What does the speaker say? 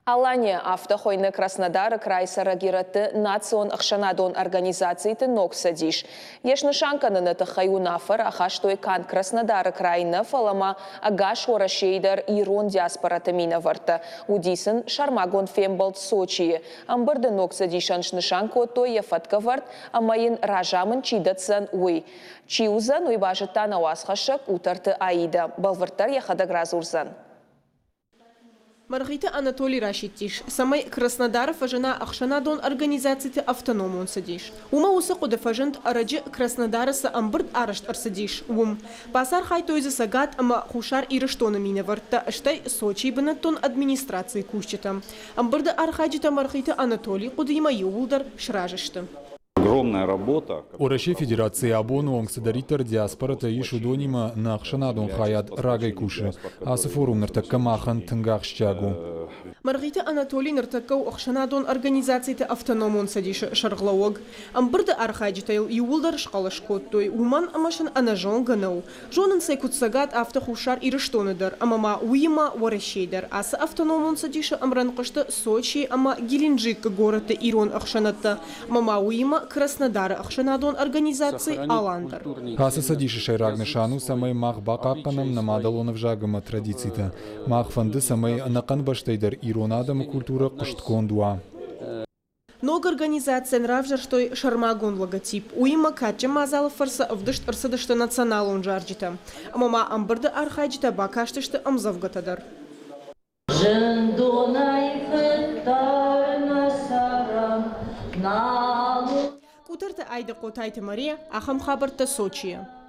Алания, афтӕ хуыйны Краснодары крайы цӕрӕг ирӕтты национ ӕхсӕнадон организациты ног цӕдис. Йе снысан кӕныны тыххӕй уынаффӕ рахастой канд Краснодары крайы нӕ, фӕлӕ ма ӕгас Уӕрӕсейы дӕр ирон диаспораты минӕвӕрттӕ. Уыди сын сӕрмагонд фембӕлд Сочийы. Ӕмбырды ног цӕдисӕн снысан кодтой йӕ фӕткӕвӕрд ӕмӕ йын разамынд чи дӕтдзӕн, уый. Чи уыдзӕн, уый базыдта нӕ уацхӕссӕг Къутӕрты Аидӕ. Бӕлвырддӕр йӕхӕдӕг радзурдзӕн. Мӕргъиты Анатолий расидтис, цӕмӕй Краснодары фӕзына ӕхсӕнадон организациты автономон цӕдис. Уымӕ уыцы хъуыды фӕзынд ӕрӕджы Краснодары цы ӕмбырд арӕзт ӕрцыдис, уым. Бацархайдтой дзы Цӕгат ӕмӕ Хуссар Ирыстоны минӕвӕрттӕ, стӕй Сочийы бынӕттон администрацийы кусджытӕ. Ӕмбырды архайджытӕ Мӕргъиты Анатолийы хъуыдыимӕ иууылдӕр сразы сты. Огромная работа. Уӕрӕсейы Федерацийы абоны онг цыдӕриддӕр диаспорӕтӕ ис, уыдонимӕ нӕ ӕхсӕнадон хайад рагӕй кусы. Ацы форум ныртӕккӕ махӕн тынг ахсджиаг у. Мӕргъиты Анатоли ныртӕккӕ у ӕхсӕнадон организациты автономон цӕдисы сӕргълӕууӕг. Ӕмбырды архайджытӕ йыл иууылдӕр схъӕлӕс кодтой, уымӕн ӕмӕ сын ӕнӕзонгӕ нӕу. Зонынц ӕй куыд Цӕгат, афтӕ Хуссар Ирыстоны дӕр ӕмӕ ма уыимӕ Уӕрӕсейы дӕр. Ацы автономон цӕдисы ӕмрӕнхъ сты Сочи ӕмӕ Геленджикы горӕтты ирон ӕхсӕнадтӕ ӕмӕ ма уыимӕ Краснодары ӕхсӕнадон организаци «Алан» дӕр. Ацы цӕдисы сӕйраг нысан у, цӕмӕй мах бахъахъхъӕнӕм нӕ мадӕлон ӕвзаг ӕмӕ традицитӕ. Мах фӕнды, цӕмӕй ӕнӕхъӕн бӕстӕй дӕр ирон адӕмы культурӕ хъуыстгонд уа. Ног организацийӕн равзӕрстой сӕрмагонд логотип. Уыимӕ кадджын мадзалы фӕрцы ӕвдыст ӕрцыдысты националон зарджытӕ. Ӕмӕ ма ӕмбырды архайджытӕ бакастысты ӕмдзӕвгӕтӕ дӕр. Зындонӕй фыддӕр нӕ цӕрӕм, нал Къутӕрты Айдыхъо Тайты Мария, ахӕм хабӕрттӕ Сочийӕ.